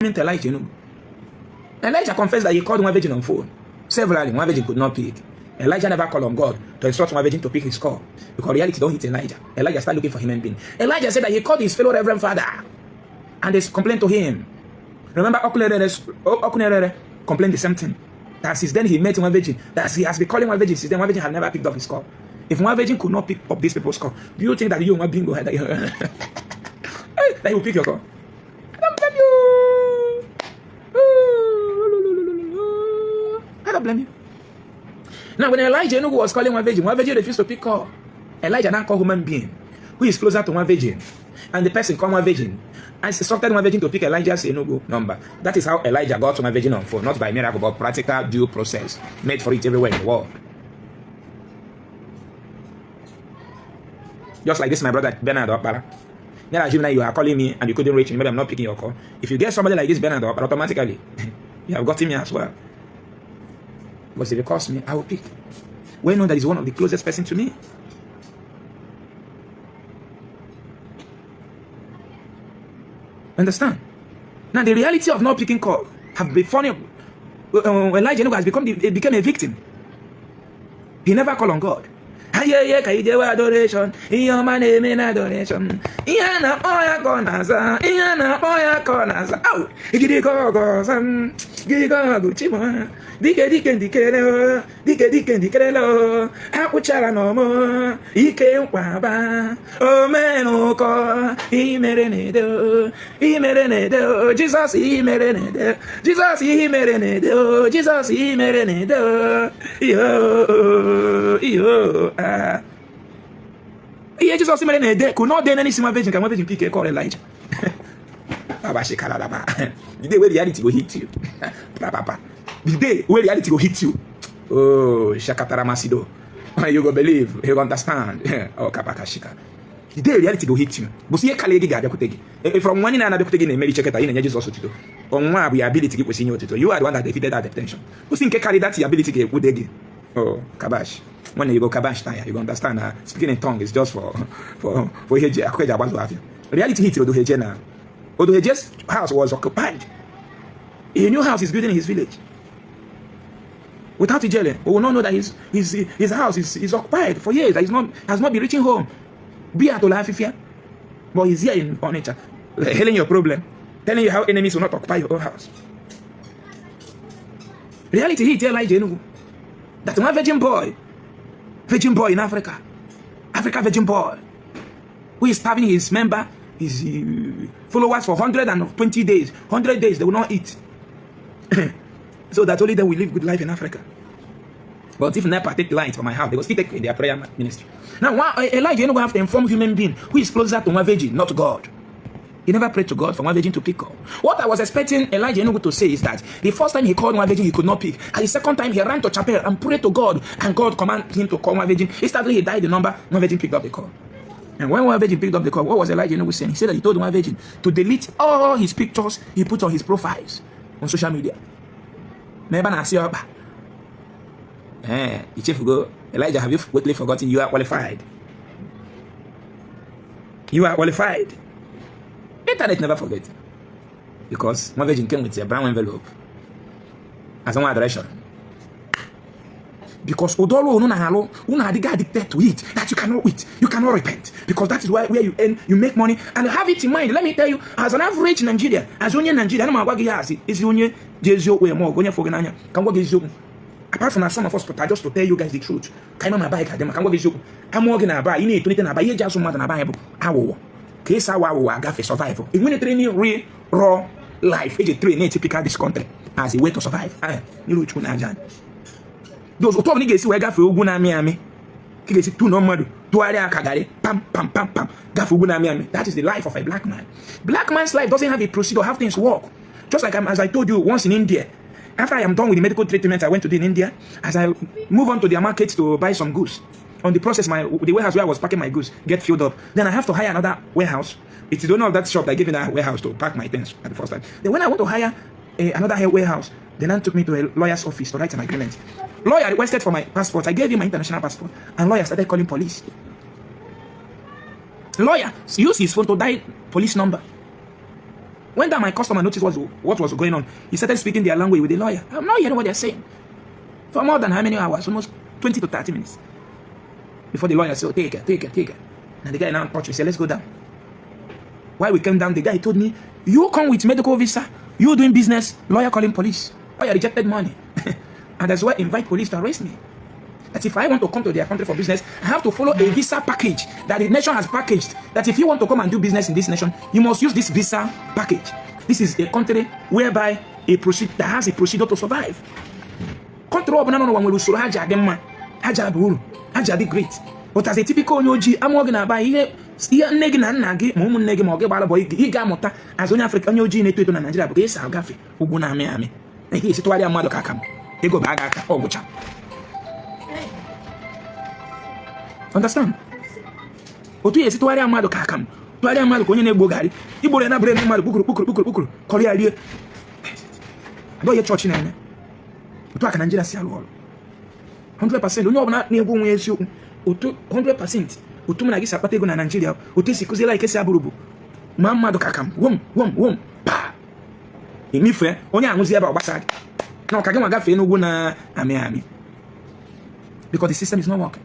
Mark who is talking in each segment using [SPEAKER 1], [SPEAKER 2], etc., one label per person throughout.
[SPEAKER 1] To Elijah Enugu. Elijah confessed that he called one virgin on phone. Severally, one virgin could not pick. Elijah never called on God to instruct one virgin to pick his call, because reality don't hit Elijah. Elijah started looking for human being. Elijah said that he called his fellow reverend father and they complained to him. Remember, Okunerere complained the same thing. That since then he met one virgin. That he has been calling one virgin since then, one virgin had never picked up his call. If one virgin could not pick up these people's call, do you think that you want bingo that he will pick your call? I don't blame you. I don't blame you. Now, when Elijah Enugu was calling one virgin refused to pick call. Elijah now called human being who is closer to one virgin. And the person called one virgin and instructed one virgin to pick Elijah's Enugu number. That is how Elijah got one virgin on phone, not by miracle, but practical due process made for it everywhere in the world. Just like this, my brother Bernard Okpara. Now, assume that you are calling me and you couldn't reach me, maybe I'm not picking your call. If you get somebody like this, Bernard Okpara, automatically, you have gotten me as well. Because if it calls me, I will pick. We know that he's one of the closest person to me. Understand? Now, the reality of not picking call have been funny. Elijah Enugu has become the, became a victim. He never called on God. Ayeye ka ijewe adoration, ihe ọma na-eme na adoration, ihe a na-akpọ ya ka ọ na-aza, ihe a na-akpọ ya ka ọ na-aza. Au! Igirigi m, gịrịgị ọgụ chima, dike dike ndikere o, dike dike ndikerele o, akpụchara n'ọmụ, ike nkwaba, omenụkọ, imere na-ede o, imere na-ede o, Jizọs imere na-ede, Jizọs imere na-ede o, Jizọs imere na-ede o, iyo iyo ah. Ihe Jizọs mere na-ede could not dey n'isi nwa virgin ka nwa virgin pick call Elijah. Baba shikaradaba. The day where reality go hit you. Papa. The day where reality go hit you. Oh, shakatara masido. You go believe, you go understand. Oh, kapakashika. The day reality go hit you. Bụ ihe kalị gị ga-abịakwute gị. From nwanne na-abịakwute gị na-emeri cheketa ị na-enye Jizọs otito. Ọnwa bụ ya ability gị kwesịrị inye otito. You are the one that defeated that temptation. Kwụsị nke karị that ability ga-ekwude gị. Oh, kabash. When you go kabash tire, you go understand speaking in tongue is just for ihe ji akụkọ eji agbazu afịa. Reality hit Odoheje na. Odoheje's house was occupied. A new house is building in his village. Without Ijele, we will not know that his house is occupied for years. That he's not has not been reaching home. Be at Olafifia. But he's here in Onitsha, healing your problem, telling you how enemies will not occupy your own house. Reality hit Elijah Enugu. That one virgin boy in Africa, Africa virgin boy, who is starving his member, his followers for 120 days. 100 days they will not eat. So that only then we live good life in Africa. But if NEPA take light from my house, they will still take in their prayer ministry. Now, why, Elijah Enugu have to inform human being who is closer to one virgin, not God. He never prayed to God for one virgin to pick up. What I was expecting Elijah Enugu to say is that the first time he called one virgin, he could not pick. And the second time, he ran to chapel and prayed to God, and God commanded him to call one virgin. Instantly, he dialed the number, one virgin picked up the call. And when one virgin picked up the call, what was Elijah Enugu saying? He said that he told one virgin to delete all his pictures he put on his profiles on social media. N'ebe a na-asị ọkpa. Eh, ichefugo, Elijah, have you quickly forgotten you are qualified? You are qualified. Internet never forget. Because one virgin came with a brown envelope as one adoration. Because odolo unu na-alụ, unu adịghị addicted to it, that you cannot eat, you cannot repent. Because that is where you earn, you make money. And have it in mind, let me tell you, as an average Nigerian, as onye Nigeria, ana m agwa gị ya asị, ezi onye ji eziokwu eme ọgụ, onye fụ gị n'anya, ka m gwa gị eziokwu. Apart from that, some of us pụta just to tell you guys the truth. Ka anyị ma ma aba ka dị maka m gwa gị eziokwu. Amụọ gị na aba, ị na-etolite na aba, ihe eji azụ mmadụ na aba anyị bụ aghụghọ. Ka esi awa aghụghọ agafe survive. Enwere training real raw life eji train typical this country as a way to survive. N'iru Chukwu na aja. Those otu ọbụla ị ga-esi wee gafee ugwu na-amị amị, ka ị ga-esi tụnọ mmadụ tụgharịa aka garị pam pam pam pam gafee ugwu na-amị amị. That is the life of a black man. Black man's life doesn't have a procedure how things work. Just like as I told you once in India, after I am done with the medical treatment I went to do in India, as I move on to their market to buy some goods, on the process, the warehouse where I was packing my goods get filled up. Then I have to hire another warehouse. It's the owner of that shop that gave me that warehouse to pack my things at the first time. Then when I want to hire another warehouse, the man took me to a lawyer's office to write an agreement. Lawyer requested for my passport. I gave him my international passport, and lawyer started calling police. Lawyer used his phone to dial police number. When that my customer noticed what was going on, he started speaking their language with the lawyer. I'm not hearing what they're saying. For more than how many hours? Almost 20 to 30 minutes. Before the lawyer said, "Oh, take it, take it, take it." And the guy now touched me, said, "Let's go down." While we came down, the guy told me, "You come with medical visa, you doing business, lawyer calling police. Lawyer rejected money. And that's why invite police to arrest me. That if I want to come to their country for business, I have to follow a visa package that the nation has packaged. That if you want to come and do business in this nation, you must use this visa package. This is a country whereby a proceed that has a procedure to survive. Country ọbụla nọ n'ụwa nwere usoro ha ji adị mma, ha ji aba uru, ha ji adị great. But as a typical onye ojii, amụọ gị na-aba ihe ihe nne gị na nna gị ma ụmụnne gị ma ọ gị gbara bọ, ị ga-amụta as onye Afrịka, onye ojii na-eto eto na Naịjirịa, bụ ka esi agafe ugwu na-amị amị na ihe esi tụgharịa mmadụ ka aka m ego baa gị aka ọ gwụcha. Understand? Otu ya esi tụgharịa mmadụ ka aka m tụgharịa mmadụ ka onye na-egbo garị igboro ya na bụrụ mmadụ kpukuru kpukuru kpukuru kpukuru kọrọ ya rie. Adọghị ihe chọọchị na-eme. Otu a ka Naịjirịa si alụ ọrụ 100%. Onye ọbụla na-egwu onwe ya eziokwu, otu 100% otu mụ na gị si akpata ego na Naịjirịa, otu esi kụziela ike si abụrụ bụ ma mmadụ ka aka m wom wom wom pa emifee onye aṅụzi ebe ọ gbasara gị na ọka gị nwa gafee n'ugwu na-amị amị, because the system is not working.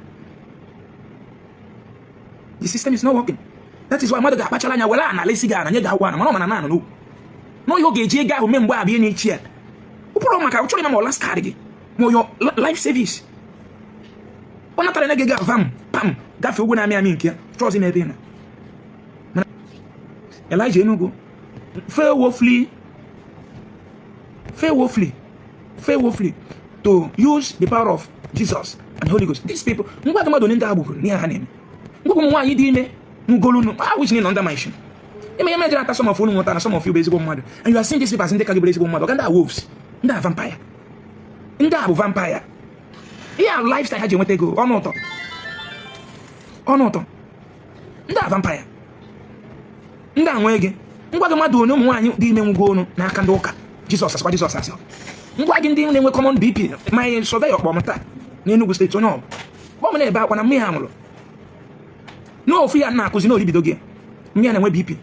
[SPEAKER 1] The system is not working. That is why mmadụ ga-akpachara anya were ana lesi gị ana nye gị akwụkwọ ana, mana ọ mana na ana n'ugwu n'oge ọ ga-eji ego ahụ mee mgbe abịa na-echi ya ụpụrụ maka ọ chọrọ ịma ma ọ last card gị ma your life service ọ natara na gị ga vam pam gafee ugwu na-amị amị nke ya chọọzi n'ebe ị nọ. Mana Elijah Enugu fail woefully, fail woefully, fail woefully to use the power of Jesus and Holy Ghost. These people, ngwa gị mmadụ onye ndị a gbugoro n'ihe ha na-eme, ngwa ụmụ nwaanyị dị ime ngolunu, I wish nọ under my shoe. Ime ihe mejere ata some of unu nwụta na some of you bụ ezigbo mmadụ, and you are seeing these people as ndị ka gị bụrụ ezigbo mmadụ. Ọga ndị a wolves, ndị a vampire, ndị a bụ vampire. Ihe a lifestyle ha ji enweta ego ọnụ ụtọ, ọnụ ụtọ. Ndị a vampire, ndị a nwee gị. Ngwa gị mmadụ onye ụmụ nwaanyị dị ime nwụgo onu n'aka ndị ụka Jizọs asịkwa Jizọs asị. Ngwa gị ndị na-enwe common BP, my surveyor kpọm taa n'Enugu Steeti, onye ọ bụ kpọm na-ebe akwa na mmiri ha nwụrụ n'ofu ya na-akụzi na oribido gị mmiri na-enwe BP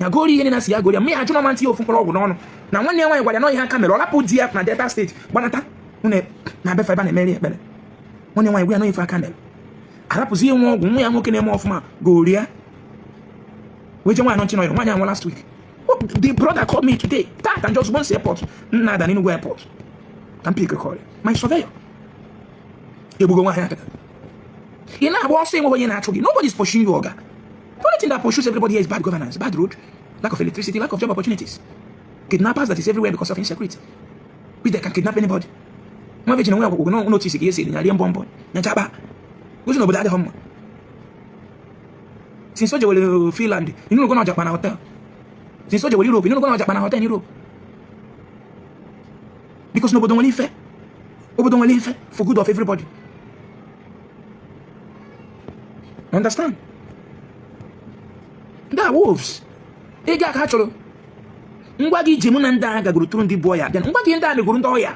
[SPEAKER 1] ya goro ihe na-asị ya goro ya mmiri ajụ na ntị ofu mkpụrụ ọgwụ n'ọnụ na nwanne ya nwaanyị gwara ya na ihe aka mere ọ rapụ di ya na Delta Steeti gbanata na befa ebe a na-emeri ekpere. Nwanne nwaanyị gwa ya na ife aka mere arapụzi nwe ọgwụ nwa ya nwoke na-eme ọfụma goria wee jee nwaanyị nọ ntị nọyọ nwaanyị anwụ last week. Oh, the brother called me today that and just once airport nna ada n'Enugu airport ka m pick call my surveyor egbugo nwaanyị akata. Ị na-agba ọsọ, enweghị onye na-achụ gị. Nobody is pursuing you, oga. The only thing that pursues everybody here is bad governance, bad road, lack of electricity, lack of job opportunities, kidnappers that is everywhere because of insecurity, which they can kidnap anybody. Nwa virgin nwe akwụkwọ no notice ka esi nya rie mbọ mbọ nyachakpa gosi na obodo adịghị mma. Since o jewere Finland, ịnụrụ na ọjakpa na hotel. Since o jewere Europe, ịnụrụ na ọjakpa na hotel Europe, because n'obodo nwere ife, obodo nwere ife for good of everybody. Understand? Ndị a wolves, ego aka ha chọrọ. Ngwa gị ije mụ na ndị agha gagoro tụrụ ndị bụ ọya bịa. Ngwa gị ndị a megoro ndị ọya.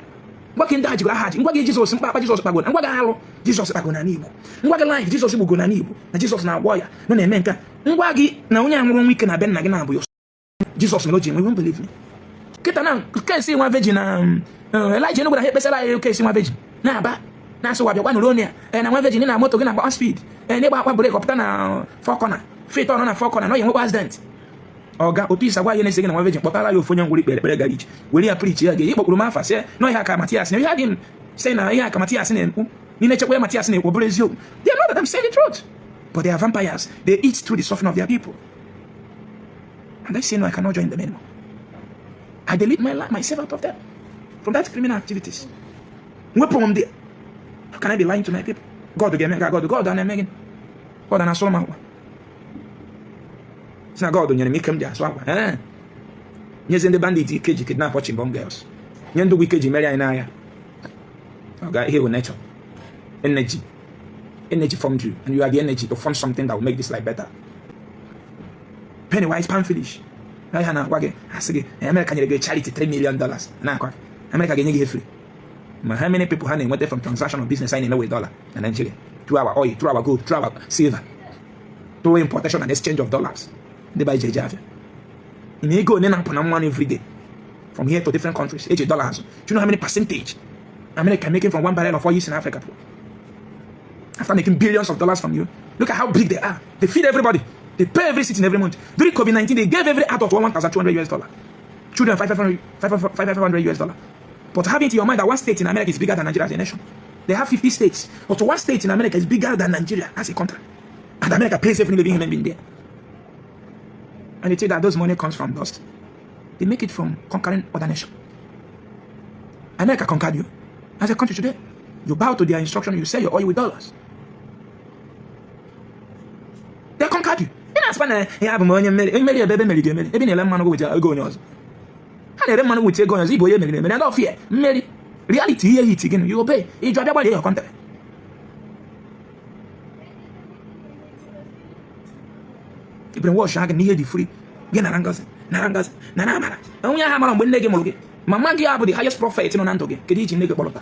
[SPEAKER 1] Ngwa gị ndị a jigoro aha ji. Ngwa gị Jizọs mkpakpa Jizọs kpagoro. Ngwa gị alụ Jizọs kpagoro n'ala Igbo. Ngwa gị life Jizọs gbugo n'ala Igbo na Jizọs na-agwọ ọya nọ na-eme nke a. Ngwa gị na onye a nwụrụ nwa ike na be nna gị na-abụ ya Jizọs mere o ji enwe. You won't believe me. Kịta na kesi nwa virgin na Elijah Enugu na ha ekpesara anyị kesi nwa virgin na-aba na-asị wa bịakwa nụrụ onye ya na nwa virgin na moto gị na-agba speed n'ịgba akwa brake ọpụta na four corner fit ọnọ na four corner na ọ ya nwekwa accident. Ọga otu isi agwa ihe na-esi gị na nwa virgin kpọtara ya ofu onye ngwụrụ ikpere ekpere gara ije were ya preach ya ga ịkpọkpụrụ m afa sị na ihe aka Matias na ihe adị m sị na ihe aka Matias na-ekwu n'ile chekwa ya Matias na-ekwu bụrụ eziokwu. They know that I'm saying the truth, but they are vampires. They eat through the suffering of their people, and I say no, I cannot join them anymore. I delete my life, myself out of them, from that criminal activities. Mwepụ m there. How can I be lying to my people? God ga-eme ka God na-eme gịnị? God na-asụrụ m akwa si na God nyere m ike m ji asụ akwa. Ee, nyezi ndị bandit ike ji kidnap Chibok girls, nye ndị ugwu ike ji meri anyị n'agha. Ọ ga ihe bụ nature energy. Energy formed you, and you are the energy to form something that will make this life better. Penny wise, pound foolish. Na ihe na-agwa gị, asị gị na America nyere gị charity $3 million na-akwa America ga-enye gị free. Ma how many people ha na-enweta from transaction of business anyị na-eme with dollar na Nigeria, through our oil, through our gold, through our silver, through importation and exchange of dollars? Ndị ba ije eje afịa Na ego one na-apụ na mmanụ every day from here to different countries eji dollars. Do you know how many percentage America making from one barrel of oil in Africa? After making billions of dollars from you, look at how big they are. They feed everybody. They pay every citizen every month. During COVID-19, they gave every adult $1,200 US dollar. Children $500 US dollar. But have it in your mind that one state in America is bigger than Nigeria as a nation. They have 50 states, but one state in America is bigger than Nigeria as a country. And America pays every living human being there. And they say that those money comes from dust. They make it from conquering other nations. America conquered you as a country today. You bow to their instruction, you sell your oil with dollars. They conquered you. Ị na-asịkwa na ya bụ m onye mmeri mmeri ebe ebe meriri emeri ebe na-ele mmanụ weta ego onye ọzọ ha na-ere mmanụ weta ego onye ọzọ ịbụ onye meriri emeri and fear mmeri reality ihe hit gị you obey ịjụ abịa gbalịa your country. Brainwash ha gị na ihe dị free gị nara ngozi nara ngozi nara amara onye ahụ mara mgbe nne gị mụrụ gị mama gị abụ the highest prophet nọ na ndụ gị kedu iji nne gị kpọrọta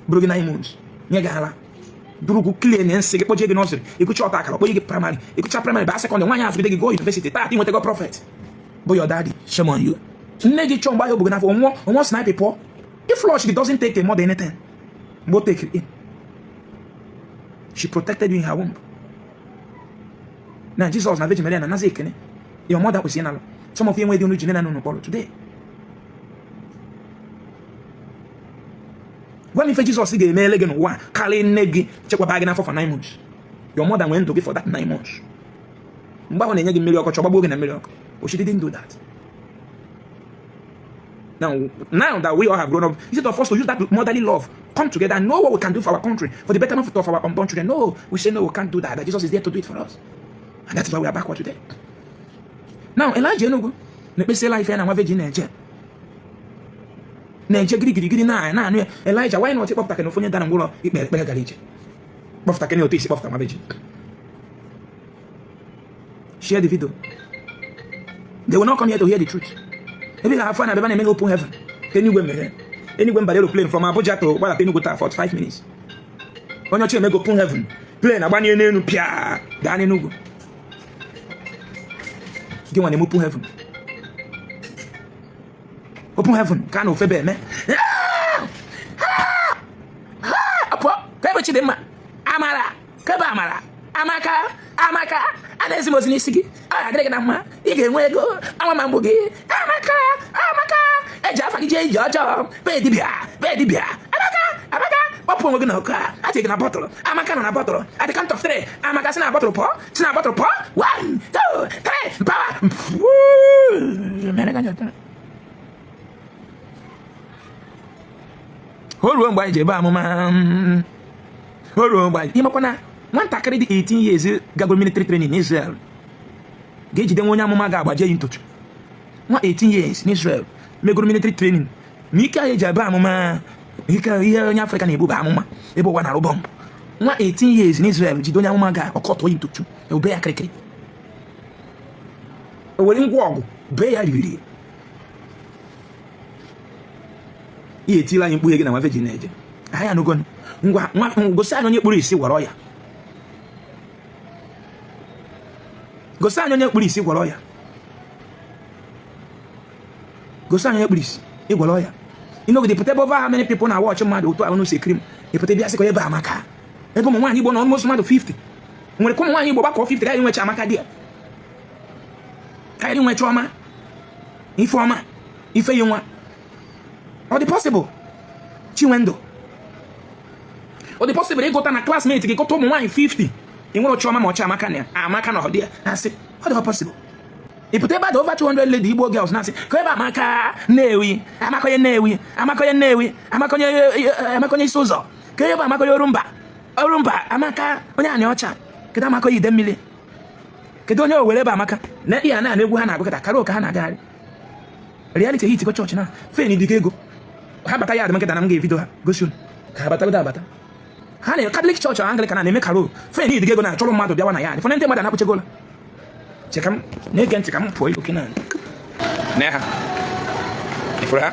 [SPEAKER 1] bụrụ gị 9 months nye gị ala duru gị clean nsị gị kpọjie gị nursery ịgụcha ọta akara kpọnye gị primary ịgụcha primary baa secondary nwaanyị azụgide gị go university taa ị nwetago prophet bụ your daddy. Shame on you. Nne gị chọọ mgbe ahụ o bu gị n'afọ nwụọ onwụọ snipe pụọ if flush doesn't take a more than anything mgbe o take it in, she protected you in her womb. Na Jesus na Virgin Mary na nazi ekene your mother kwesịrị ịnalụ. Some of you enweghị unu ji nne na nna kpọrọ today. Gwa m ife Jizọs ga-emele gị n'ụwa karịa nne gị chekwaba gị n'afọ for 9 months. Your mother nwee ndụ gị for that 9 months. Mgbe ahụ na-enye gị mmiri ọkọchị ọgbagbuo gị na mmiri ọkụ, but she didn't do that. Now that we all have grown up, instead of us to use that motherly love, come together and know what we can do for our country, for the betterment of our unborn children. No, we say no, we can't do that. That Jesus is there to do it for us. And that is why we are backward today. Now, Elijah Enugu na-ekpesịla ife ya na nwa virgin na-eje na-eje girigirigiri na na-anụ ya. Elijah, why not ịkpọpụta kene ofu onye dara ngwụrọ ikpe ekpere gara ije kpọpụta kene otu isi kpọpụta nwa virgin? Share the video. They will not come here to hear the truth. Ebe ha afọ na ebe na-eme open heaven ka enigwe meghe enigwe mbara aeroplane from Abuja to gbadata Enugu taa 45 minutes. Onye ọcha emego open heaven plane agbanye n'elu pịa daa n'Enugu. Gị nwa na-eme open heaven, open heaven ka a na ofebe eme pụọ ka ebe Chidimma amara ka ebe amara amaka amaka a na-ezi m ozi n'isi gị ọ ga-adịrị gị na mma ị ga-enwe ego anwa ma mgbu gị amaka amaka eji afa gị jee ije ọjọọ bee dibịa bee dibịa amaka amaka kpọpụ onwe gị n'ọkụ a atị gị na bọtụlụ amaka nọ na bọtụlụ. At the count of three, amaka si na bọtụlụ pụọ si na bọtụlụ pụọ. One, two, three, power. Mere ka njọta o ruo mgbe anyị ji ebe amụma o ruo mgbe anyị ịmakwa na nwatakịrị dị 18 years gagoro military training n'Israel ga-ejide nwa onye amụma ga-agbaje ya ntutu. Nwa 18 years n'Israel megoro military training ma ike ahụ eji ebe amụma ike ihe onye Afrịka na-ebu bụ amụma ebe ụwa na-arụ bọmbụ. Nwa 18 years n'Israel jide onye amụma ga-ọkọtọ ya ntutu ebe ya kịrịkịrị o were ngwa ọgụ bee ya riri ihe etila anyị mkpughe gị na nwa virgin na-eje anyị anụgo ngwa nwa gosi anyị onye kpuru isi gwọrọ ya gosi anyị onye kpuru isi gwọrọ ya gosi anyị onye kpuru isi ịgwọrọ ya ịnọgide pụta ebe over how many people na watch mmadụ otu ahụ si ekiri m ịpụta bịa sị ka ebe amaka ebe ụmụ nwaanyị Igbo nọ almost mmadụ 50 nwere ka ụmụ nwaanyị Igbo gbakọ 50 gaghị nwecha amaka di ya karịrị nwe chiọma ifeọma ifeyinwa ọ dị possible chinwendụ ọ dị possible ịgụta na classmate gị gụta ụmụ nwaanyị 50 ị nwere chiọma ma ọcha amaka na amaka na ọdị ya asị ọ dị possible ị pụta ebe a dị over 200 lady Igbo girls na-asị ka ebe amaka Nnewi amaka onye Nnewi amaka onye Nnewi amaka onye amaka onye isi ụzọ ka ebe amaka onye Orumba Orumba amaka onye anị ọcha kedu amaka onye Idemmili kedu onye Owere ebe amaka na ihe a na egwu ha na-agụ kịta karịa ụka ha na-agagharị reality hit go chọọchị na fen dịka ego ha bata ya adị nkịta na m ga-evidio ha gosi unu ka ha batagodo abata ha na Catholic Church Anglican na-eme carol fen dịka ego na-achọrọ mmadụ bịawa na ya fọnye ndị mmadụ anakpụchegola che ka m na-ege ntị ka m pụọ iloke na
[SPEAKER 2] na ha ifuru ha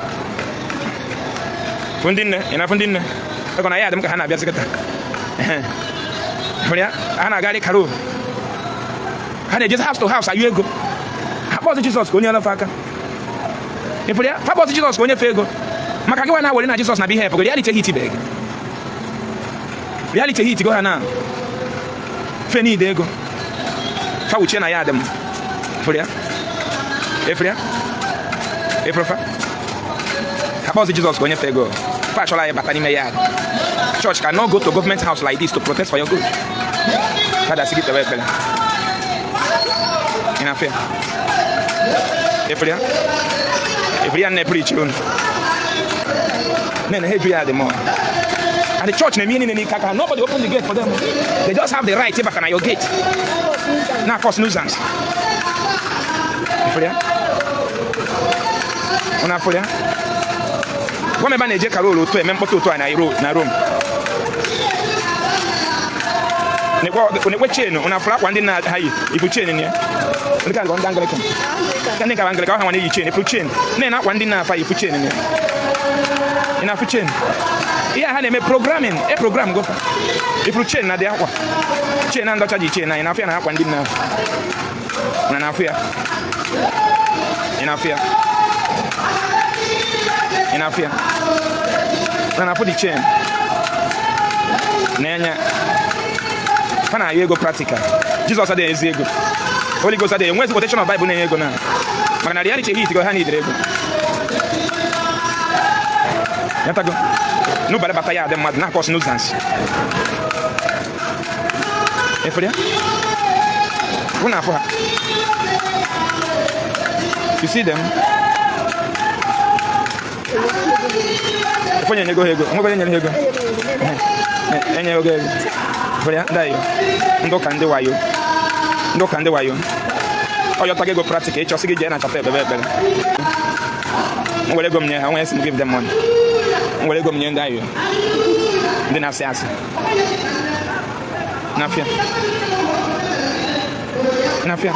[SPEAKER 2] fụ ndị nne ị na-afụ ndị nne ego na ya adị m ka ha na-abịazi kịta hụrụ ya ha na-agagharị carol ha na-ejezi house to house ayọ ego ha
[SPEAKER 1] Akpọzi Jizọs ka onye elefe aka. Ịfụrụ ya? Fa kpọzi Jizọs ka onye fe ego. Maka gị nwa na-awere na Jizọs na bụ ihe epụgo reality hit beg. Reality hit go ha na. Fe need ego. Fa wuchie na ya dị m. Ịfụrụ ya? Ịfụrụ ya? Ịfụrụ fa? Akpọzi Jizọs ka onye fe ego. Fa achọla anyị bata n'ime ya. Church cannot go to government house like this to protest for your good. Father, sị gị kpewe ekpere. Ị na-afụ ya? Ịfụrụ ya? Ịfụrụ ya na-preach unu? Men, ha eju ya dị more. And the church na-eme ihe niile n'ike aka ha. Nobody open the gate for them. They just have the right ịbata na your gate. Na cause nuisance. Ịfụrụ ya? Unu afụrụ ya? Gwa m ebe a na-eje carol otu eme mkpọtụ otu a na Rome. Nekwe chain, unu afụrụ akwa ndị na ha yi, ifu chain ya. Ndị ka ndị Anglican. Ndị ka Anglican ha nwa na-eyi chain, ifu chain. Na akwa ndị na-afa ifu chain ya. Ị na-afụ chain. Ihe ha na-eme programming, e program gofa. Ifuru chain na dị akwa. Chain na ndọcha ji chain na ị na-afụ ya na akwa ndị na. Na na-afụ ya. Ị na-afụ ya. Ị na-afụ ya. Na na-afụ the chain. Na-enye fa na-ayọ ego practical. Jizọs adịghị ezi ego. Holy Ghost adịghị enwezi quotation of Bible na-enye ego na. Maka na reality hit go ha need ego. Yatago. N'ụbalị bata ya adị mmadụ na-akọs nuisance. Ịfụrụ ya? Hụ na afụ ha. You see them? Ife onye nyego ha ego, onwego onye nyere ha ego. Enye ego ego. Ịfụrụ ya? Ndị ayo. Ndị ụka ndị wayo. Ndị ụka ndị wayo. Ọ yọtago ego practical, ịchọsị gị jee na chapel ekpebe ekpere. M were ego m nye ha, onye sị m give them money. M were ego m nye ndị ayo. Ndị na-asị asị. N'afịa. N'afịa.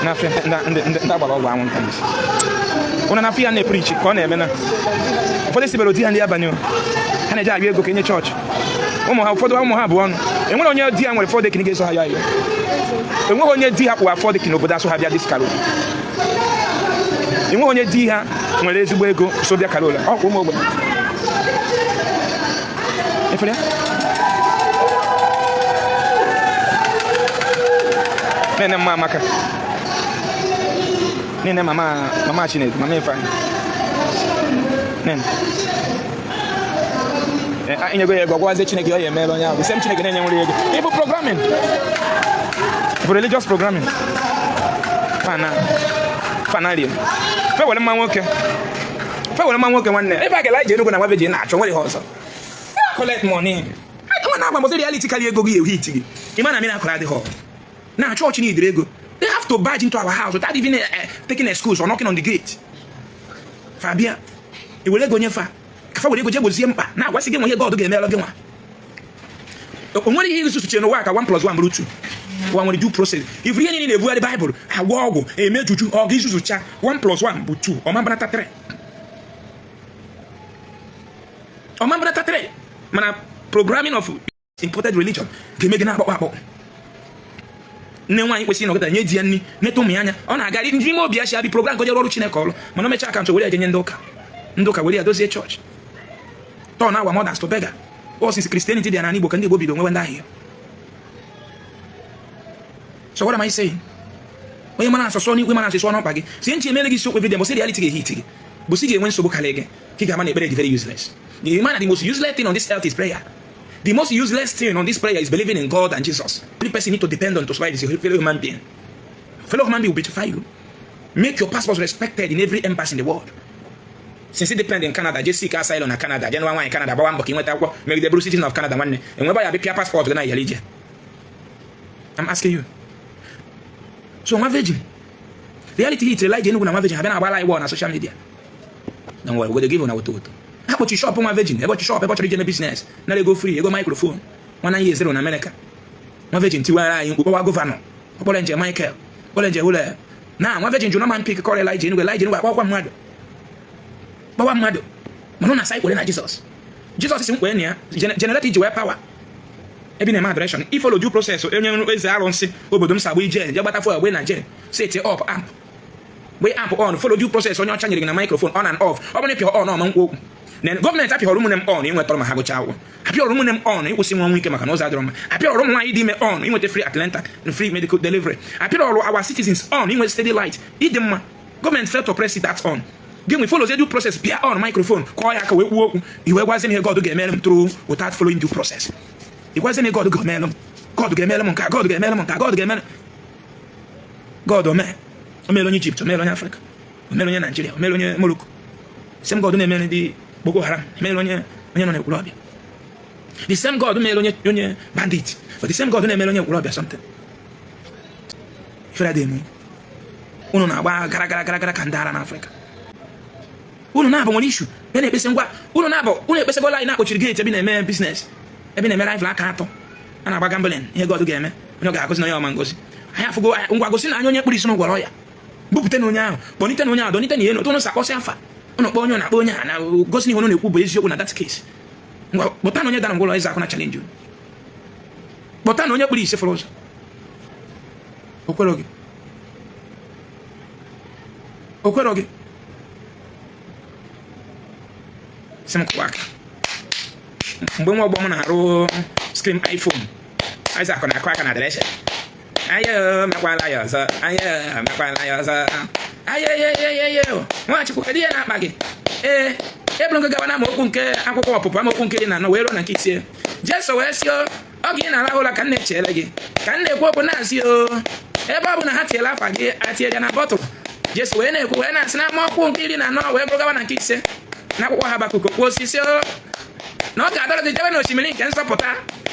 [SPEAKER 1] N'afịa ndị agbara ọgwụ anwụnta n'isi. Ụna n'afịa na-epreach ka ọ na-eme na. Ụfọdụ sibere di ha ndị abalị ha na-eje arịọ ego ka enye chọọchị. Ụmụ ha ụfọdụ ụmụ ha bụ ọnụ. Enwere onye di ya nwere fọdụ ekini ga-eso ha ya ayọ. Enweghị onye di ha kpụwa fọdụ n'obodo asụ ha bịa this carol. Enweghị onye di ha nwere ezigbo ego so bịa carol. Ọ kwa ụmụ ogbenye. Efere ya? Nene mma amaka. Nene mama mama Chinedu, mama Ifeanyị. Nene. Enyego ya ego, gwazie Chineke ọ ya emeela onye ahụ. The same Chineke na-enye nwere ego. Ịbụ programming. Bụ religious programming. Fana. Fana rie. Fe were mma nwoke. Fe were mma nwoke nwanne. Ebe a ga Elijah Enugu na nwa virgin na-achọ nwere ihe ọzọ. Collect money. Nwa na-agba mbọsị reality karịa ego gị ewu hit gị. Ị ma na miracle adịghị. Na church need ego. They have to barge into our house without even taking excuse or knocking on the gate. Fabia, i were ego nye fa. Ka fa were ego jee gbozie mkpa na-agwasị gị nwa ihe God ga-emere gị nwa. O nwere ihe isusu n'ụwa ka 1 plus 1 bụrụ 2. Ụwa nwere due process. If ihe niile na-ebugharị Baịbụl, agwọ ọgwụ, eme juju, ọ ga isusucha 1 plus 1 bụ 2, ọma mbanata 3. Ọma mbanata 3. Mana programming of imported religion ga-eme gị na-akpọkpọ akpọ. Nne nwaanyị kwesịrị ịnọkọta nye di ya nri, neta ụmụ ya anya, ọ na-agharị n'ime obi ya si abị program ka o jere ọrụ Chineke ọrụ, mana o mechaa akaụntụ were ya jenye ndị ụka, ndị ụka were ya dozie chọọchị. Turn our mothers to beggar. All since Christianity dị n'ala Igbo ka ndị Igbo bido nwewe ndị ahịa. So what am I saying? Onye mara asụsụ n'ikwe mara asụsụ n'ọkpa gị si nchi emere gị isiokwu video mbọsị reality ga-ehit gị bụsị ga-enwe nsogbu karịa gị ka ị ga-ama na ekpere dị very useless. The man, the most useless thing on this earth is prayer. The most useless thing on this prayer is believing in God and Jesus. Every person need to depend on to survive is your fellow human being. Fellow human being will beautify you. Make your passport respected in every embassy in the world. Since it depend in Canada, just seek asylum na Canada. Jenụwa nwaanyị Canada gbawa mbọ ka ị nweta akwụkwọ megide bụrụ citizen of Canada nwanne. Enweba ya bịa passport gị na yara ije. I'm asking you. So nwa virgin. Reality hit Elijah Enugu na nwa virgin ha bịa na-agbara anyị wọ na social media. Don't worry, we go give una woto woto. Ha kpọchi shop nwa virgin, ebe ọchị shop ebe ọ chọrọ ije eme business, nara ego free, ego microphone. Nwana ihe zero na America. Nwa virgin tiwara anyị mkpu kpọwa governor. Ọkpọrọ nje Michael, kpọrọ nje ụlọ na nwa virgin jụ man pick kọrọ Elijah Enugu, Elijah Enugu akpọkwa mmadụ. Kpọwa mmadụ. Mana ọ na-asa ikwere na Jizọs. Jizọs si m kwere na ya, generator iji wee power. Ebe na-eme adoration, I follow due process. Onye eze arụnsị obodo m si agba ije je gbata fuel, gbe na gen, set up amp, gbe amp on, follow due process. Onye ọcha nyere gị na microphone on and off. Ọ bụrụ na ịpịa on, ọma nkwu okwu. Na gọọmenti apịghọrọ ụmụnne m on inwetọrọ ma ha gụchaa akwụkwọ, apịghọrọ ụmụnne m on ịkwụsị nwa ọnwụ ike maka na ụzọ adịrọ mma, apịghọrọ ụmụ nwaanyị dị ime on inweta free antenatal and free medical delivery, apịghọrọ our citizens on inweta steady light ịdị mma. Gọọmenti fail to press that on. Gị nwe follow due process, pịa on microphone, kọọ ya aka wee kwuo okwu. Iwe gwazi m ihe God ga-emere m through without following due process. Ịgwazi m ihe God ga-emere m. God ga-emere m nke a, God ga-emere m nke a, God ga-emere. God ome o mere onye Ijipt, o mere onye Afrịka, o mere onye Naijiria, o mere onye Morocco. Same God na-emere ndị Boko Haram, emere onye nọ n'Ekwulọbịa. The same God mere onye bandit, but the same God na-emere onye Ekwulọbịa something. Ifere dị emu unu na-agba gara gara gara gara ka ndị ara n'Afrịka. Unu na-abụ nwere issue ebe na-ekpesị ngwa unu na-abụ unu ekpesịgola anyị na-akpọchiri gate ebe na-eme business, ebe na-eme rifle aka atọ a na-agba gambling. Ihe God ga-eme, onye ọ ga-agọzi na onye ọma ngozi anyị afụgo. Ngwa, gosi na anya onye kpụrụ isi n'ụgwọrọ ya, bupụta na onye ahụ, kpọnite na onye ahụ, donite na ihe n'otu unu si akpọsị afa unu, kpọọ onye na-akpọ onye a na gosi na ihe unu na-ekwu bụ eziokwu na that case. Ngwa, kpọta na onye dara ngwụlọ ịza akụ na challenge unu, kpọta na onye kpụrụ isi fụrụ ụzọ. Okwero gị, okwero gị si m kụwa aka. Mgbe nwa ọgbọ m na-arụ screen iPhone, Isaac na-akụ aka na adoration. Ayo, mekwala ya ọzọ. Ayo, mekwala ya ọzọ. Ayo, Nwachukwu, kedu ihe na-akpa gị? Ee, eburu gị gawa na amaokwu nke akwụkwọ Ọpụpụ, amaokwu nke 14 wee ruo na nke 5. Jeso wee sị, oge ị na-arahụ ụra ka m na-echere gị, ka m na-ekwu okwu na-asị o, ebe ọ bụ na ha tinyere afa gị, atinyere ya na bọtụlụ. Jesu wee na-ekwu, wee na-asị na amaokwu nke 14 wee gụrụ gawa na nke 5 na akwụkwọ Habakuk, kwuo osisi o na ọ ga-adọrọ gị jebe n'osimiri nke nzọpụta,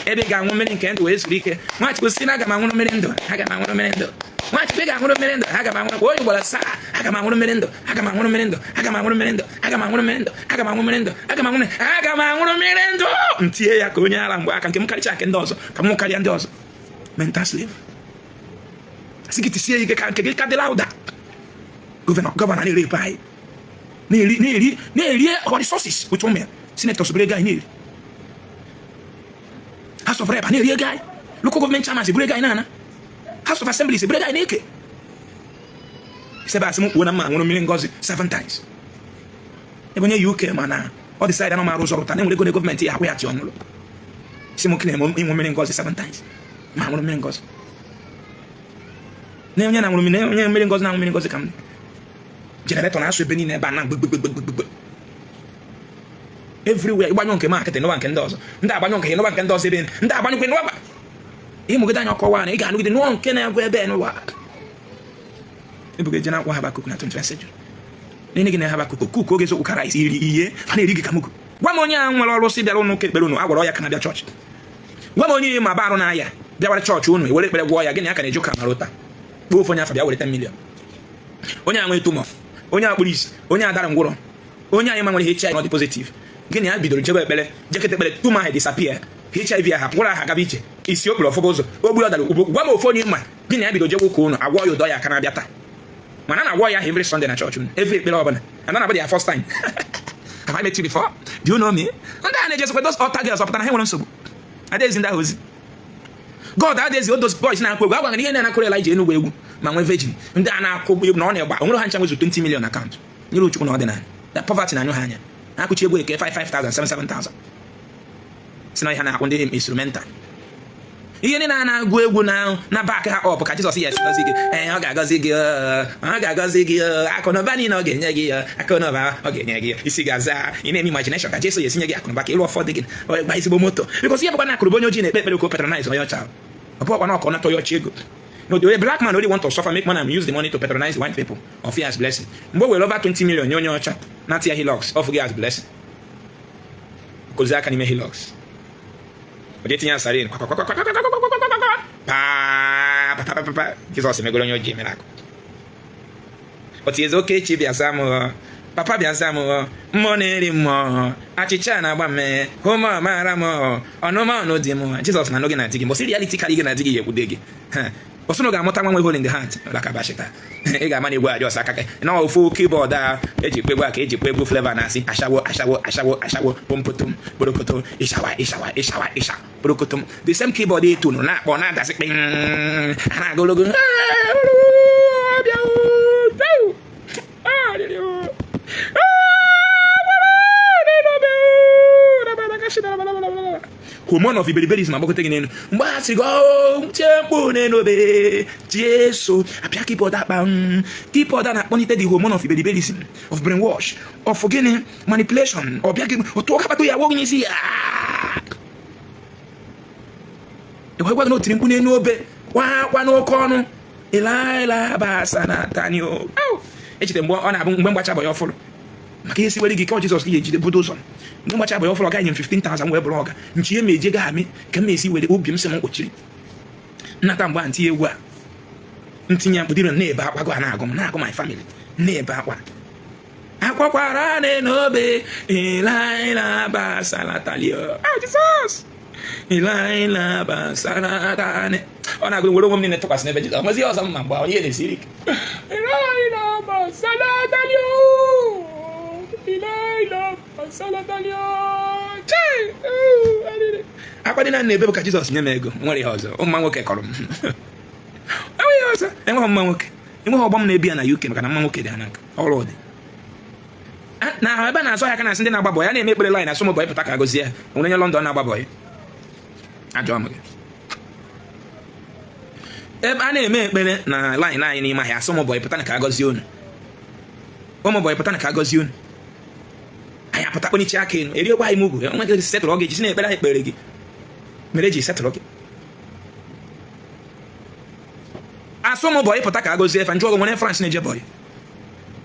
[SPEAKER 1] ebe ị ga-aṅụ mmiri nke ndụ wee zuru ike. Nwachukwu si na aga m aṅụrụ mmiri ndụ, aga m aṅụrụ mmiri ndụ. Nwachukwu, ị ga-aṅụrụ mmiri ndụ, aga m aṅụrụ. Kwa onye ugboro asaa: aga m aṅụrụ mmiri ndụ, aga m aṅụrụ mmiri ndụ, aga m aṅụrụ mmiri ndụ, aga m aṅụrụ mmiri ndụ, aga m aṅụ mmiri ndụ, aga m aṅụrụ, aga m aṅụrụ mmiri ndụ. M tie ya ka onye ara mgbe aka nke m karịcha nke ndị ọzọ, ka m karịa ndị ọzọ. Mental slave sị gị tisie ike ka nke gị ka dịla ụda. Gọvanọ na-ere ebe anyị na-eri, na-eri, na-eri our resources with ụmụ ya. Senators buru ego anyị na-eri, House of Rep na-eri ego anyị, local government chairman buru ego anyị na-ana, House of Assemblies buru ego anyị na-eke. Sebe asị m kwuo na mma ṅụrụ mmiri ngozi seven times, ebe onye UK ma na ọ decide na marụ ụzọ rụta na enwere ego na gọọmenti ya akwụ ya chi ọnụlụ si m kene ịṅụ mmiri ngozi seven times, ma ṅụrụ mmiri ngozi na onye na-aṅụrụ mmiri, onye mmiri ngozi na-aṅụ mmiri ngozi ka m generator na-asụ ebe niile ebe a na gbegbegbegbegbegbe everywhere. Ịgbanyụ nke market, nụwa nke ndị ọzọ, ndị agbanyụ nke nụwa nke ndị ọzọ, ebe ndị agbanyụkwe nụwa ịmụgide anya ọkọwa na ị ga-anụgide nụọ nke na-agụ ebe n'ụwa. Ebuga eje na akwụkwọ Habakuk na 21st century nene gị na Habakuk kuk oge eziokwu kara isi iri ihe a na-eri gị ka mugu. Gwa m onye a nwere ọrụ si bịara ụnụ ụka ekpere unu agwara ya ka na-abịa chọọchị. Gwa m onye ma ba arụ na-aya bịawara chọọchị unu ewere ekpere gwọọ ya. Gịnị aka na-eji ụka mara ụta kpọọ ofe onye afọ bịa were 10 million? Onye a nwere tumor, onye a kpụrụ isi, onye a dara ngwụrọ, onye anyị ma nwere HIV ọ dị positive, gịnị ya bidoro jebe ekpere, jekete ekpere, tumor ahụ disappear, HIV ahụ ngwụrọ ahụ agaba ije, isi okpuru ọfụgo ụzọ ogbu ọ dara ugbo. Gwa m ofu onye ma gịnị ya bido jebe ụka unu agwọ ya ụdọ ya aka na-abịa taa, mana a na-agwọ ya ahụ every Sunday na chọọchị unu, every ekpere ọbụla, and that their first time. Have I met you before? Do you know me? Ndị a na-ejesikwa those altar girls ọpụtara ha nwere nsogbu adịghịzi ndị ahụ ozi God adịghịzi. Those boys na-akụ egwu agwa ihe na-anakụrụ Elijah Enugwu egwu ma nwee virgin, ndị a na-akụ egwu na ọ na-egba onwere ha ncha nwezu 20 million account nyere Chukwu na ọdịnala na poverty na-anyụ ha anya, na-akụchi egwu eke 5,000, 7,000, si na ihe na-akwụ ndị instrumental, ihe ndị na-agụ egwu na back ha up ka Jizọs ya esi gọzi gị. Ee, ọ ga-agọzi gị, ọ ga-agọzi gị, akụnụba niile ọ ga-enye gị, akụnụba ọ ga-enye gị, isi ga-aza. Ị na-eme imagination ka Jesu ya esinye gị akụnụba ka ịlụ ụfọdụ gị gba ezigbo moto, because ihe bụkwa na akụrụba onye ojii na-ekpe ekpere ka o patronize onye ọcha. Ọ bụghịkwa na ọkọ nata onye ọcha ego. No, the black man only want to suffer, make money and use the money to patronize white people of as blessing. Mgbe o were over 20 million nye onye ọcha nata ya Hilux of gị as blessing, kozie aka n'ime Hilux, o jee tinye asarin pa pa pa pa pa. Jizọs emegoro onye ojii mere akụ o tinyezi oke echi bịa zaa m, papa bịa zaa m, mmụọ na-eri mmụọ, achịcha na-agba mme hụma mara m ọnụma ọnụ di m. Jizọs na anụ gị na di gị mbọsị reality karị gị na di gị ya ekwude gị. Ọsọ na ga-amụta nwa nwe hole in the heart lakabashita. Ị ga-ama na egwu a just aka na ofu keyboard a eji kpe egwu a ka eji kpe egwu Flavour na-asị ashawo ashawo ashawo ashawo pompoto borokoto ịshawa ịshawa ịshawa ịsha borokoto. The same keyboard etu nụ na-akpọ na-adasị kpịm a na-agụ ogologo hormone of iberiberism agbakọta gị n'elu mgbe a sị gị tie mkpu n'elu obe Jesu apịa keyboard akpa keyboard a na-akpọlite the hormone of iberiberism of brainwash of gịnị manipulation ọ bịa gị otu ọ kpata ya wọ gị n'isi ya gwa gị na o tiri mkpu n'elu obe kwa akwa n'oke ọnụ ilaila basa na tanio echete mgbe ọ na-abụ mgbe m gbacha boy ọfụrụ maka ihe siwere gị ka ọ Jizọs gị ejide budo ụzọ mgbe m gbacha boy ọfụrụ ọ gaghị nye m 15,000 wee bụrụ ọga nchi ihe ma eje ga amị ka m esi were obi m sị m kpochiri nnata mgbe a ntinye egwu a ntinye mkpu dịrị na-ebe akwa gụ a na-agụ m na-agụ my family na-ebe akwa akwakwara n'obe ilaila basalatalio ah Jizọs ilaila basalatane ọ na-agụ were onwe m niile tụkwasị n'ebe Jizọs nwezi ọzọ mma mgbe onye na-esiri ike ilaila basalatalio ilaila basalatalio akwa dị na na-ebe bụ ka Jizọs nye m ego nwere ihe ọzọ ụmụ nwoke kọrọ m enweghị ọzọ enweghị mma nwoke enweghị ọgbọ m na-ebi ya na UK maka na mma nwoke dị ha n'aka ọrụ dị na ahụ ebe a na-azụ ahịa ka na-asị ndị na-agba boy ya na-eme ekpere line asụ m boy pụta ka gozie ya nwere onye London na-agba boy ajọ m gị ebe a na-eme ekpere na line anyị n'ime ahịa asụ m boy pụta na ka agọzie unu ụmụ boy pụta na ka agọzie unu anyị apụta kponichi aka enu eriekwa anyị mugwu nwe gị setụrụ gị ji na ekpere anyị kpere gị mere eji setụrụ gị asụ m boy pụta ka agọzie efe njụ ọgụ nwere France na-eje boy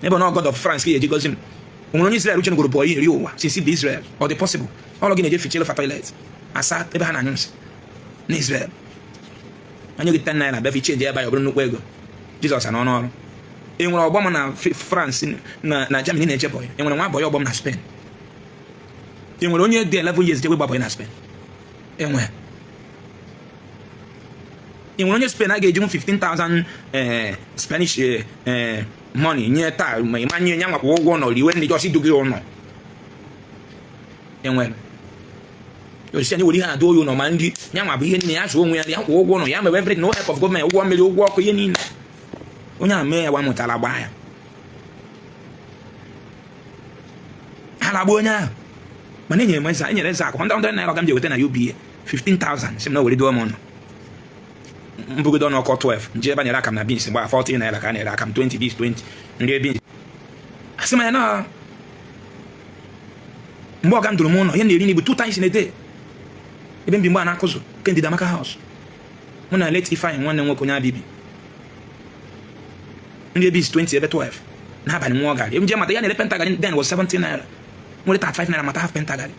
[SPEAKER 1] ebe na God of France ka eji gozi m nwere onye Israel uche gwụrụ boy eri ụwa since bụ Israel ọ dị possible ọlụ gị na-eje fichelu fa toilet asa ebe ha na-anyụ nsị na Israel onye gị 10 naira bịa fichenji ebe ya ọ bụrụ nnukwu ego Jizọs anọ n'ọrụ e nwere ọgbọ m na France na Germany na-eje boy e nwere nwa boy ọgbọ m na Spain e nwere onye dị 11 years jewe gba boy na Spain enwe ị nwere onye Spain a ga-eji m 15,000 Spanish money nye taa ma ịma nye ya nwakwa ụgwọ nọ riwe ndị just dugi ụlọ enwere osisi anyị were ihe adụ oyi ụlọ ma nri ya nwa bụ ihe niile ya zụọ onwe ya ya kwụ ụgwọ ụlọ ya mewe everything, no help of government, ụgwọ mmiri, ụgwọ ọkụ, ihe niile onye a mee ya gwa mụtara gbaa ya ha na-agba onye ahụ mana enyere m eze enyere eze akụ 100 naira ka m ji eweta na UBA 15,000 sị m na were duo m ụlọ mbugodo ọnụ ọkọ 12 nje ebe a nyere aka m na beans gba 40 naira ka a na-ere aka m 20 beans 20 nri beans asị m ya na mgbe ọga m dụrụ m ụlọ ihe na-eri n'igbo 2 times in a day ebe m bi mgbe a na-akụzụ nke ndịda Amaka house mụ na late Ifeanyị nwanne m nwoke onye abibi nri beans 20 ebe 12 n'abalị nwa garị nje mata ya na-ere penta garị then was 17 naira nwere 35 naira mata half penta garị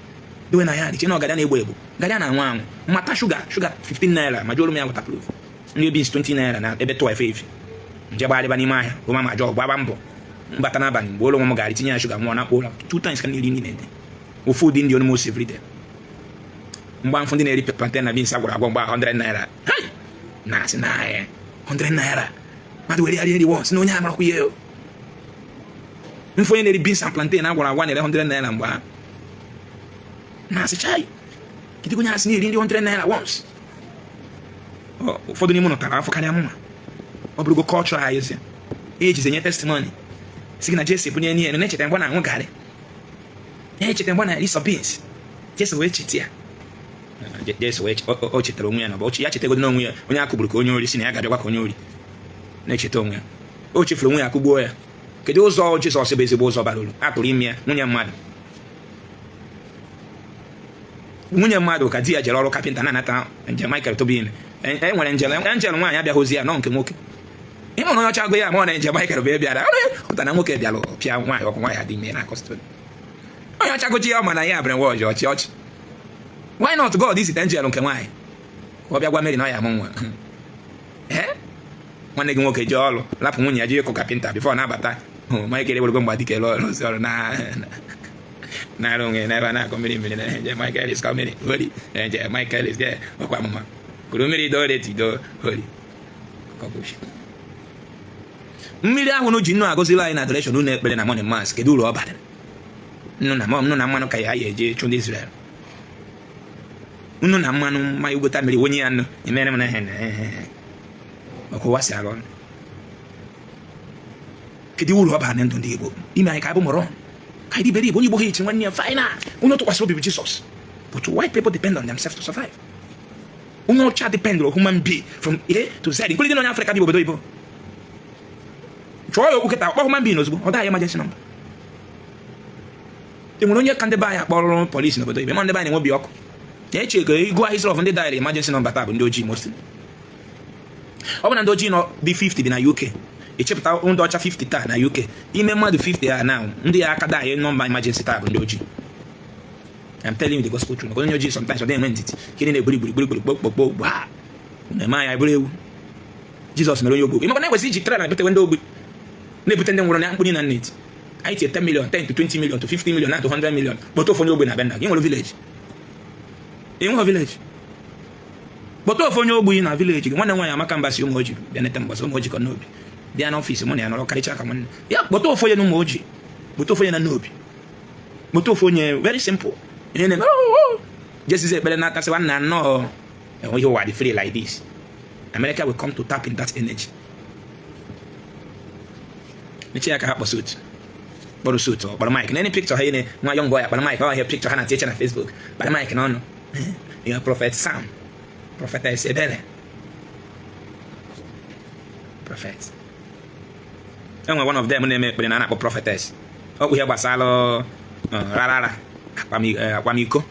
[SPEAKER 1] dowe na ya dị che na ọgarị na-egbo egbo garị a na-anwụ anwụ mata shuga shuga 15 naira ma jụrụ m ya waterproof nri beans 20 naira na ebe 12 efi nje gbagharịba n'ime ahịa goma ma jọọ gbaba mbọ mbata n'abalị mgbe ụlọ nwa m garị tinye ya shuga nwụọ na akpụ ụlọ 2 times ka na-eri nri na-ede ofu ụdị ndị almost every day mgba mfụ ndị na-eri plantain na beans agwara agwọ mgba 100 naira na asị na ahịa 100 naira mmadụ were ya eri once na onye amarakwa ihe mfụ onye na-eri beans and plantain agwara agwa na-ere 100 naira mgbe ahụ na-asị chai kedu onye asị na-eri nri 100 naira once ụfọdụ n'ime ụnụ tara afọ karịa mụnwa ọ bụrụgo culture anyị ezi ejizi enye testimony si gị na Jesi bụ nye enu na-echeta mgbe na-aṅụ garị na-echeta mgbe na-eri sọ beans Jesi wee cheta ya Jesu wee o chetara onwe ya na ọ ya chetagodo n'onwe ya onye akụgburu ka onye ori si na ya ga-abịakwa ka onye ori na-echeta onwe ya o chefuru onwe ya akụgbuo ya kedu ụzọ Jizọs bụ ezigbo ụzọ bara uru a tụrụ ime ya nwunye mmadụ ka di ya jere ọrụ kapịnta na-anata njem Michael tobi ime e nwere njem angel nwaanyị abịaghịzi ya nọ nke nwoke ịma na onye ọcha agụ ya ma ọ na njem Michael bụ bịara pụta na nwoke bịara pịa nwaanyị ọkụ nwaanyị adị ime na akọstọrị onye ọcha gụchi ya ma na ya bere nwa ọjọọ ọchị ọchị why not God izite angel nke nwaanyị ka ọ bịa gwa Mary na ọ ya amụ nwa ee nwanne gị nwoke jee ọrụ lapụ nwunye ya jee ịkụ kapịnta before na-abata Michael ewerego mgbe dike rụzi ọrụ na na-arụ onwe n'ebe a na-akụ mmiri mmiri na angel Michael is coming holy angel Michael is there ọkwa amụma kuru mmiri do reti do holy Bullshit. Mmiri ahụ ji nnu agọziri anyị na adoration, unu ekpere na morning mass, kedu uru ọ bara? Nnu na nnu na mmanụ ka ya ya eje chụ ndị Israel. Nnu na mmanụ, ma igweta mmiri wonye ya nnu, emere m na ihe na ọkụwa si arụ ọrụ. Kedu uru ọ bara na ndụ ndị Igbo ime anyị ka anyị bụ mụrụ ka anyị dị iberibe? Onye Igbo ha echi nwanne ya final, onye tụkwasịrị obi bụ Jizọs. But white people depend on themselves to survive. Onye ọcha depend on human being from A to Z, including onye Afrịka bi obodo oyibo. Chọọ ya okwu kịta, kpọọ human being ozugbo, ọ daghị emergency number. E nwere onye ka ndị be anyị akpọrọ polisi n'obodo oyibo? Ma ndị be anyị na-enwe obi ọkụ na-eche ka ịgụ history of ndị dial emergency number taa bụ ndị ojii mostly. Ọ bụ na ndị ojii nọ dị 50 bi na UK, echepụta ndị ọcha 50 taa na UK, ime mmadụ 50 ya na ndị ya aka dial nọmba emergency taa bụ ndị ojii. I'm telling you the gospel truth. Maka onye ojii sometimes ọ dị enwe ndidi kiri na-egburi gburi gburi gburi kpokpokpo gbaa na-eme anyị bụrụ ewu. Jizọs mere onye ogbi, maka na ekwesịrị iji tren na-ebute ndị ogbi, na-ebute ndị nwụrụ na mkpụrụ na nneti. Anyị tinye 10 million, 10 to 20 million to 50 million na to 100 million, kpọta ofu onye ogbe na be nna gị. Nwere village? Ị nweghị village? Kpọta ofu onye ogbi na village gị. Nwanne nwaanyị Amaka Mbasi ụmụ oji bịa nete mbọsị ụmụ oji kọ n'obi, bịa n'ọfịs mụ na ya nọrọ karịcha ka nwanne ya. Kpọta ofu onye na ụmụ oji, kpọta ofu onye na n'obi, kpọta ofu onye. Very simple. Ihe na-eme jesizi ekpere n'aka sị nwanna nnọọ ihe ụwa dị free like this. America will come to tap in that energy. Mechi ya ka ha kpọ suit, kpọrọ suit, kpọrọ mic na any picture ha yene nwa young boy kpọrọ mic. Ọ ihe picture ha na-etinyecha na Facebook, kpọrọ mic n'ọnụ ya. Prophet Sam, Prophetess Ebele, prophet. Enwe one of them na-eme ekpere na a na-akpọ prophetess. Ọ bụ ihe gbasara rarara akwamiko.